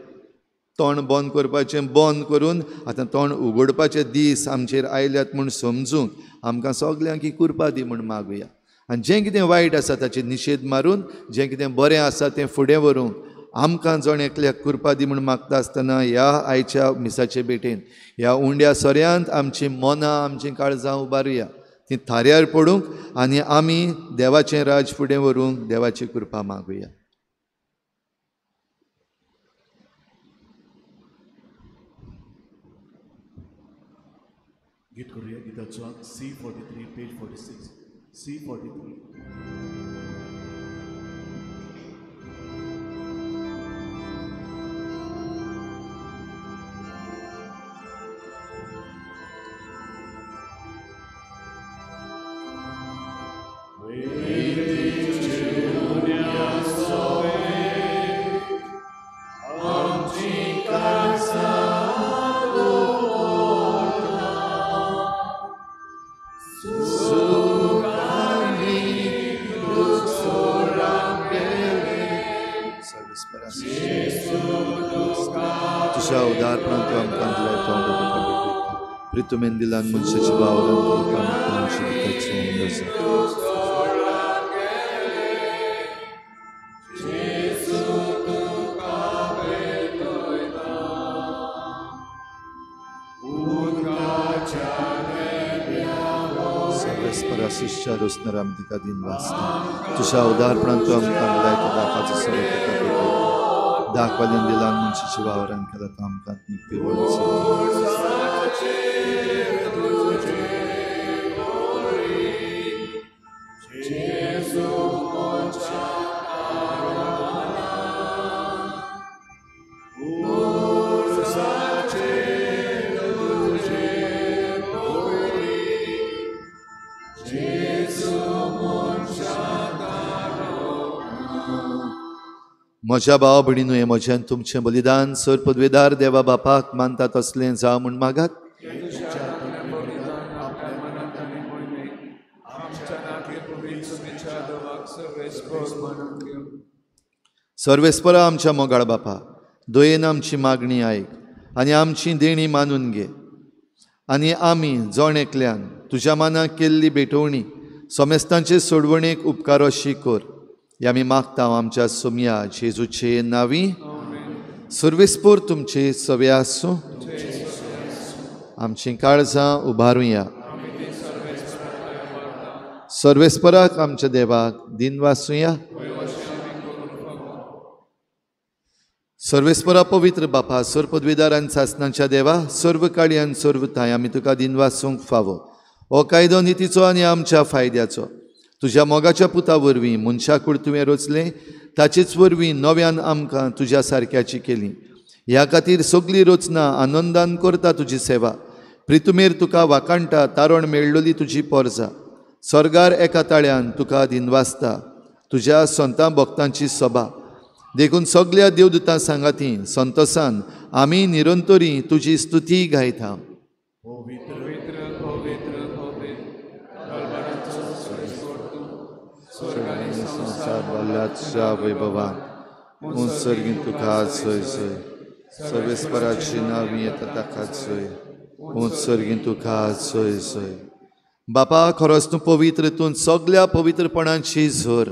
Speaker 1: तोंड बंद करपाचें बंद करून आतां तोंड उगडपाचे दीस आमचेर आयल्यात म्हूण समजूंक आमकां सगल्यांक ही कृपा दी म्हूण मागुया. आनी जें कितें वायट आसा ताचेर निशेध मारून जें कितें बरें आसा तें फुडें व्हरूंक आमकां जण एकल्याक कृपा दी म्हूण मागता आसतना ह्या आयच्या मिसाचे भेटेन ह्या उंड्या सोऱ्यांत आमची मनां आमचीं काळजां उबारुया, ती थाऱ्यार पडूंक आनी आमी देवाचें राज फुडें व्हरूंक देवाची कृपा मागुया.
Speaker 5: गीत करूया. गीताचो C43 page 46 C43.
Speaker 1: प्रितुमेन दिलान मनशाच्या भावान सर्वेस्पराशिश्च्या रोसनर आमी तिका दिन वाचता. तुज्या उदारपणान तूं आमकां लायता दाखाचो सगळो तुका भेटयता. दाखवाल्यान दिलान मनशाच्या वावरान केला तो आमकां मुक्ती म्हज्या भाव भयणीनू, हें म्हजें तुमचें बलिदान सर पदवेदार देवा बापाक मानता तसलें जावं म्हूण मागात. सर्वेस्परा आमच्या मोगाळ बापा, दयेन आमची मागणी आयक आनी आमची देणी मानून घे आनी आमी जण एकल्यान तुज्या मानाक केल्ली भेटवणी समेस्तांचे सोडवणेक उपकारोशी कर. हे आमी मागता आमच्या सोमया जेजूचे नांवी. सर्वेस्पोर तुमचे सवे आसूं. आमचीं काळजां उबारुया. सर्वेस्पराक आमच्या देवाक दिनवासुया. सर्वेस्परा पवित्र बापा, सर्व पदवीदार आनी सासनाच्या देवा, सर्व काळी आनी सर्व थांय आमी तुका दिनवासूंक फावो. हो कायदो नितीचो आनी आमच्या फायद्याचो. तुज्या मोगाच्या पुता वरवीं मनशाकूड तुवें रचलें, ताचेच वरवीं नव्यान आमकां तुज्या सारक्याची केली. ह्या खातीर सगली रचना आनंदान करता तुजी सेवा. प्रितुमेर तुका वाकाणटा तारण मेळ्ळोली तुजी पोरजा. स्वर्गार एका ताळ्यान तुका दिनवासता तुज्या संतां भक्तांची सभा. देखून सगल्या देवदूतां सांगाती संतोसान आमी निरंतरी तुजी स्तुती गायता. वैभवान उंसर्गीं तुका सोय सोय, सर्वेस्पराची नांवी येता ताका सोय, उंसर्गीं तुका सोय सोय. बापा, खरोच तूं पवित्र, तूं सगल्या पवित्रपणाची झर.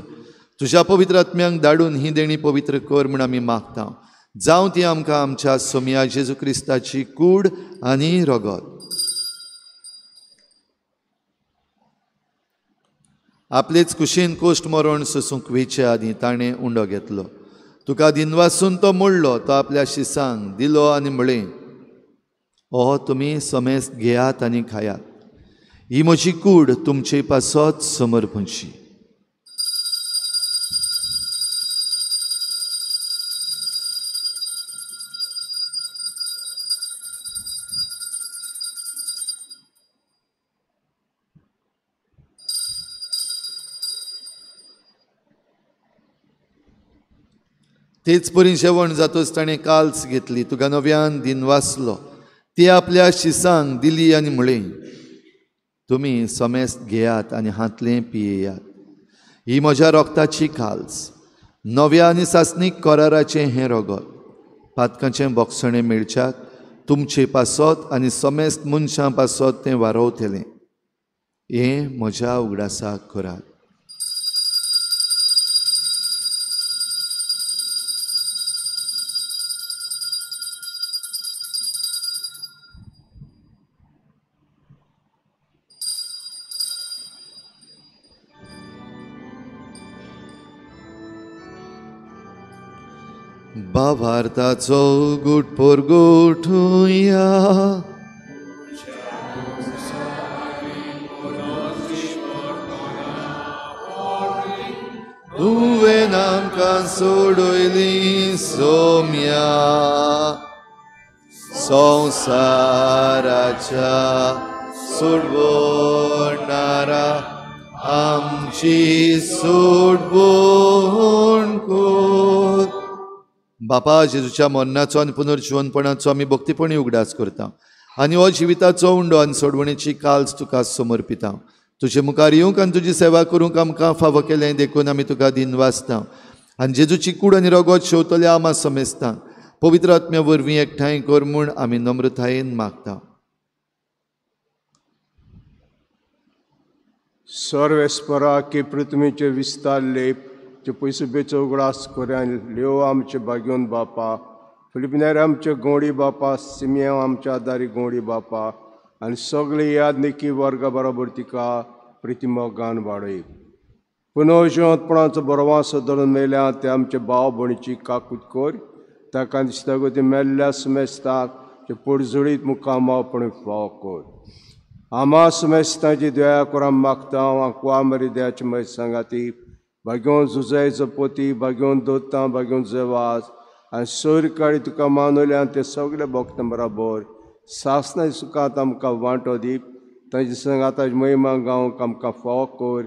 Speaker 1: तुज्या पवित्र आत्म्यांक धाडून ही देणी पवित्र कर म्हूण आमी मागता. जावं ती आमकां आमच्या सोमया जेजू क्रिस्ताची कूड आनी रगत. आपलेच कुशीन कोश्ट मरण सोसूंक वेचे आदीं ताणें उंडो घेतलो. तुका दिनवासून तो मोडलो, तो आपल्या शिसांक दिलो आनी म्हळें, हो तुमी समेस्त घेयात आनी खायात, ही म्हजी कूड तुमचे पासत समर्पणची. तेच परी जेवण जातच ताणें काल्स घेतली, तुका नव्यान दिनवासलो, ती आपल्या शिसांक दिली आनी म्हळें, तुमी समेस्त घेयात आनी हांतलें पियेयात, ही म्हज्या रोगताची काल्स, नव्या आनी सासणीक कराराचें हें रगत, पातकांचें बोगसणें मेळच्याक तुमचे पासत आनी समेस्त मनशां पासत तें वारोवतलें. हें म्हज्या उगडासाक करात. भावार्थाचो गुट परगोठुया. तुवें आमकां सोडयली सोम्या संवसाराच्या सोडवणारा आमची सोडवण कर. बापा, जेजूच्या मरणाचो आनी पुनर्जिवनपणाचो आमी भक्तीपणी उगडास करता आनी हो जिविताचो उंडो आनी सोडवणेची काल्स तुका समर्पिता. तुजे मुखार येवंक आनी तुजी सेवा करूंक आमकां फावो केलें देखून आमी तुका दिनवासता आनी जेजूची कूड आनी रगत शेवतल्या आमा समेस्ता पवित्र आत्म्या वरवीं एकठांय कर म्हूण आमी नम्रतायेन मागता.
Speaker 7: सर्वेस्परा की पृथ्वीचे विस्तार लेप जे पयसो बेचो उगडास कोऱ्यान लेव आमचे भाग्योन बापा, फिलिपिनार आमचे गोंडी बापा, सिमियांव आमच्या आदारी गोंडी बापा आनी सगळे याद निकी वर्गा बरोबर तिका प्रतिमा गान वाडय. पुनर्जिवंतपणाचो बरोवासो धरून मेल्या ते आमचे भाव भयणीची काकूत कर, ताका दिसता गो मेल्ल्या सुमेस्ताक ते पोडजोडीत मुखामावपण फाव कर. आमा सुमेस्ताची दया करा मागता आंकवा मरी दयाची म्हय सांगाती भाग्योन जुजाय जपोती भाग्योन दोतां भाग्योन जेवास आनी सोयर काळी तुका मानवल्या ते सगळे भक्त बराबर सासनाय सुखांत आमकां वांटो दी. तांचे सांगाताची महिमा गावंक आमकां फावो कर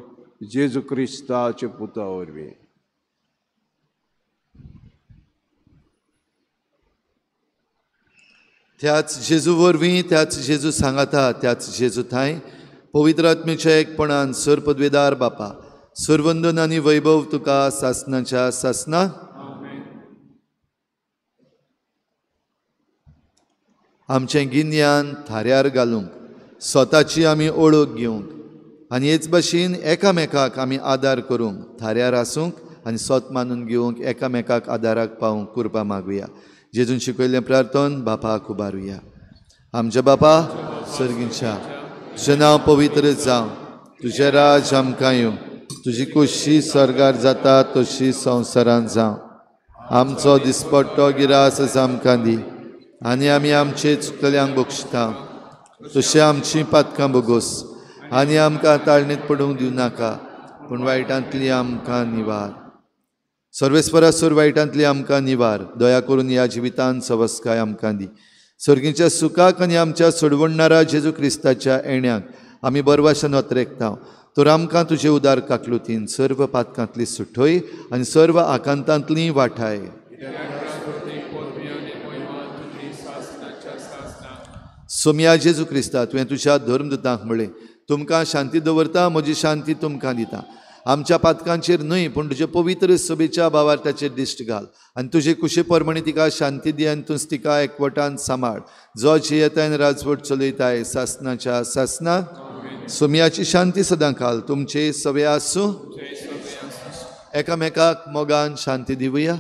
Speaker 7: जेजू क्रिस्ताचे पुता वरवीं.
Speaker 1: त्याच जेजू वरवीं, त्याच जेजू सांगाता, त्याच जेजू थांय पवित्र आत्म्याच्या एकपणान सर पदवेदार बापा सरवंदन आनी वैभव तुका सासनाच्या सासना. आमचें गिन्यान थाऱ्यार घालूंक, स्वताची आमी ओळख घेवंक आनी हेच भाशेन एकामेकाक आमी आदार करूंक, थाऱ्यार आसूंक आनी स्वत मानून घेवंक, एकामेकाक आदाराक पावूंक कुरपा मागुया. जेजून शिकयल्लें प्रार्थन बापाक उबारुया. आमच्या बापा सर्गीच्या, तुजें नांव पवित्र जावं, तुजें राज आमकां येवं, तुजी कुशी सर्गार जाता तशी संवसारांत जावं. आमचो दिसपट्टो गिरास आमकां दी आनी आमी आमचे चुकल्यांक बक्षता तशें आमची पातकां बोगोस आनी आमकां ताळणीत पडूंक दिवं नाका, पूण वायटांतली आमकां निवार. सर्वेस्परा सोर वायटांतली आमकां निवार. दया करून ह्या जिवितान सवस्काय आमकां दी. सर्गीच्या सुखाक आनी आमच्या सोडवणणारा जेजू क्रिस्ताच्या येण्याक आमी बरवाशन अत्रेकता. तर आमकां तुजे उदार काकलुतीन सर्व पातकांतली सुठय आनी सर्व आकांतांतली वाठाय. सोमया जेजू क्रिस्ता, तुवें तुज्या धर्मदूतांक म्हळें, तुमकां शांती दवरता, म्हजी शांती तुमकां दिता. आमच्या पातकांचेर न्हय पूण तुजे पवित्र सभेच्या भावार्थाचेर दिश्ट घाल आनी तुजे कुशे परमणी तिका शांती दी आनी तूंच तिका एकवटान सांबाळ, जो जियेताय आनी राजवट चलयताय सासनाच्या सासना. सोमयाची शांती सदां काल तुमचे सवे आसूं. एकामेकाक मोगान शांती दिवया.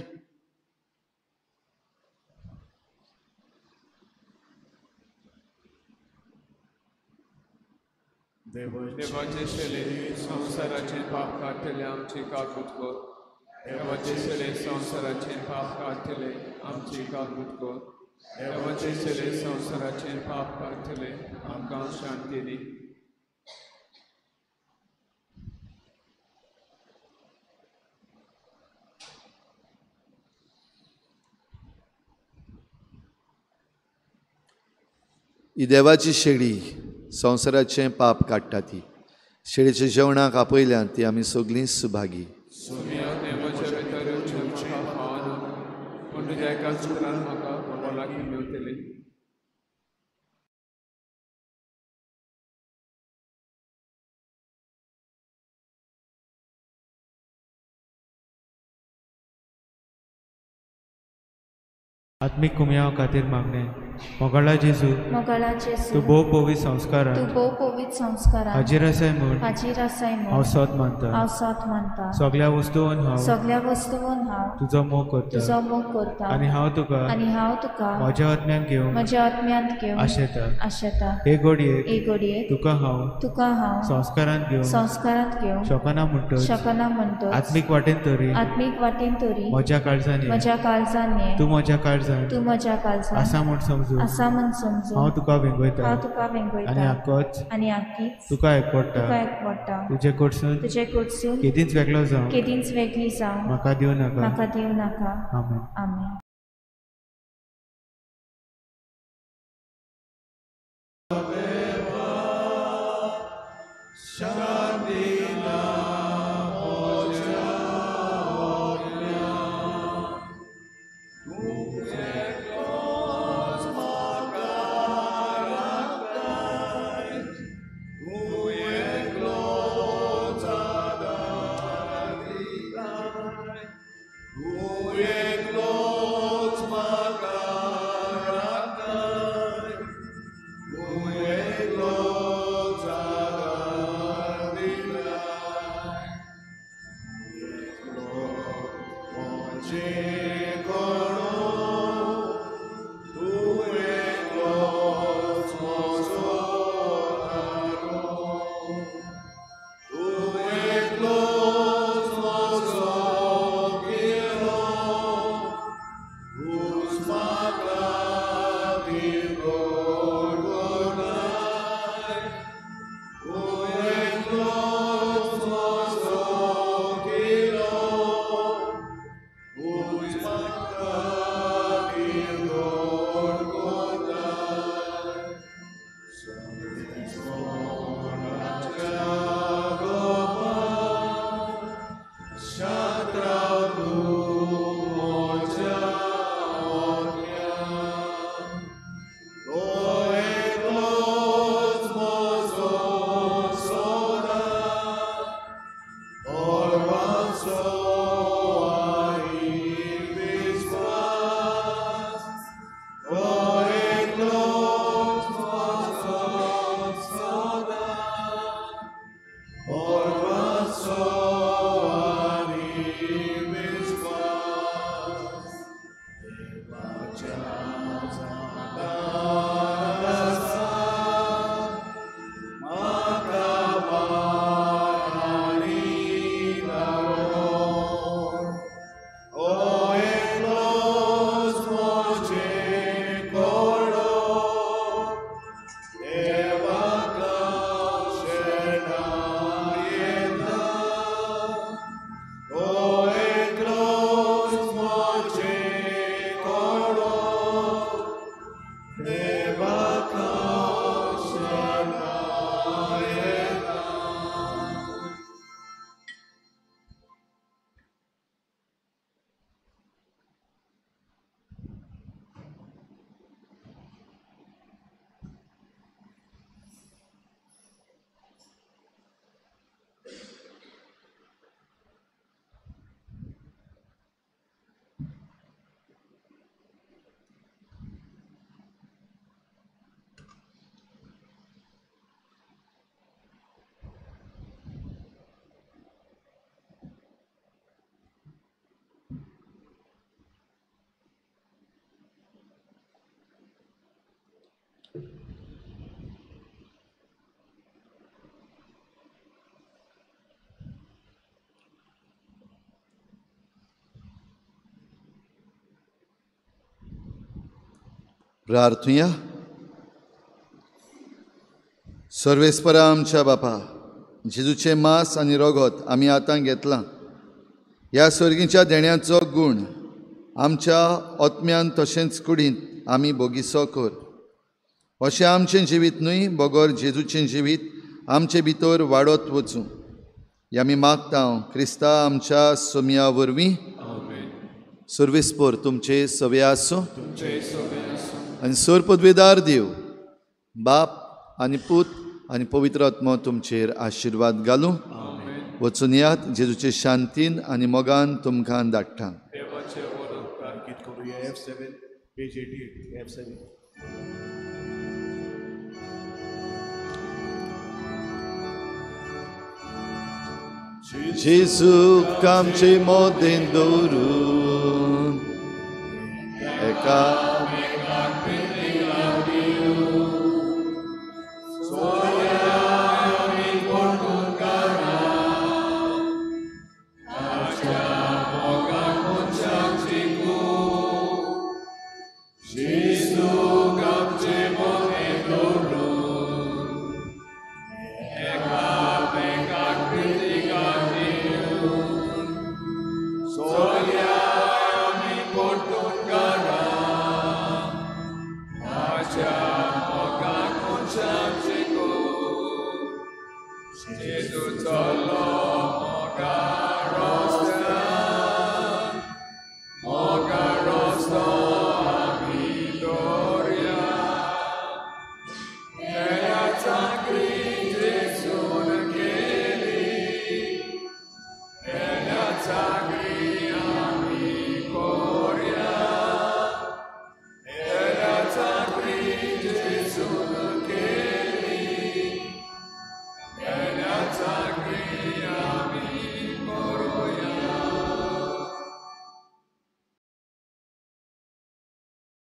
Speaker 4: देवाचे शेले संवसाराचे पाप काडटले आमची काकूत कर. देवाचे शेले संवसाराचे पाप काडटले आमची काकूत कर. देवाचे शेले संवसाराचे पाप काडटले आमकां शांती दी.
Speaker 1: ही देवाची शेळी संवसाराचें पाप काडटा. ती शेळीच्या जेवणाक आपयल्यान ती आमी सगळीं सुभागी.
Speaker 8: आत्मीक कुमयाव खातीर मागणें. मोगाळा जेजू,
Speaker 9: मोगाळा जेजू,
Speaker 8: तूं भोव पवित्र संस्कारान,
Speaker 9: तूं भोव पवित्र संस्कारान
Speaker 8: हाजीर आसाय म्हूण,
Speaker 9: हाजीर आसाय म्हूण
Speaker 8: हांव सत मानता,
Speaker 9: हांव सत मानता।
Speaker 8: सगळ्या वस्तून हांव,
Speaker 9: सगळ्या वस्तून हांव
Speaker 8: तुजो मोग करता,
Speaker 9: तुजो मोग करता
Speaker 8: आनी हांव तुका,
Speaker 9: आनी हांव तुका
Speaker 8: म्हज्या आत्म्यांत घेवन,
Speaker 9: म्हज्या आत्म्यांत घेवन
Speaker 8: आशेता,
Speaker 9: आशेता।
Speaker 8: हे घडयेक,
Speaker 9: हे घडयेक
Speaker 8: तुका हांव,
Speaker 9: तुका हांव
Speaker 8: संस्कारांत घेवन,
Speaker 9: संस्कारांत घेवन
Speaker 8: शकना म्हणटच,
Speaker 9: शकना म्हणटच
Speaker 8: आत्मीक वाटेन तरी,
Speaker 9: आत्मीक वाटेन तरी
Speaker 8: म्हज्या काळजान,
Speaker 9: म्हज्या काळजान
Speaker 8: तूं म्हज्या काळजान,
Speaker 9: तूं म्हज्या काळजान
Speaker 8: आसा म्हूण समजून,
Speaker 9: आसा म्हूण समजून
Speaker 8: हांव तुका वेंगयता,
Speaker 9: हांव तुका वेंगयता
Speaker 8: आनी आकोच,
Speaker 9: आनी आकीच
Speaker 8: तुका एकवटा,
Speaker 9: तुका एकवटा।
Speaker 8: तुजे कडसून,
Speaker 9: तुजे कडसून
Speaker 8: केदींच वेगळो जावं,
Speaker 9: केदींच वेगळी जावं
Speaker 8: म्हाका दिवं नाका,
Speaker 9: म्हाका दिवं नाका।
Speaker 8: आमेन।
Speaker 9: आमेन।
Speaker 1: प्रार्थुया। सर्वेस्परा आमच्या बापा, जेजूचें मांस आनी रगत आमी आतां घेतलां, ह्या सर्गीच्या देण्याचो गूण आमच्या आत्म्यान तशेंच कुडींत आमी बोगिसो कर, अशें आमचें जिवीत न्हय बगर जेजूचें जिवीत आमचे भितर वाडत वचूं, हे आमी मागता क्रिस्ता आमच्या सोमया वरवीं। सर्वेस्पर तुमचे सवे आसूं आनी सर पदवेदार देव बाप आनी पूत आनी पवित्र आत्मो तुमचेर आशिर्वाद घालूं। वचून यात जेजूचे शांतीन आनी मोगान तुमकां धाडटा।
Speaker 5: F7, page 88, F7.
Speaker 1: जेजूक आमचे मोदेन दवरून एका
Speaker 10: Jesus.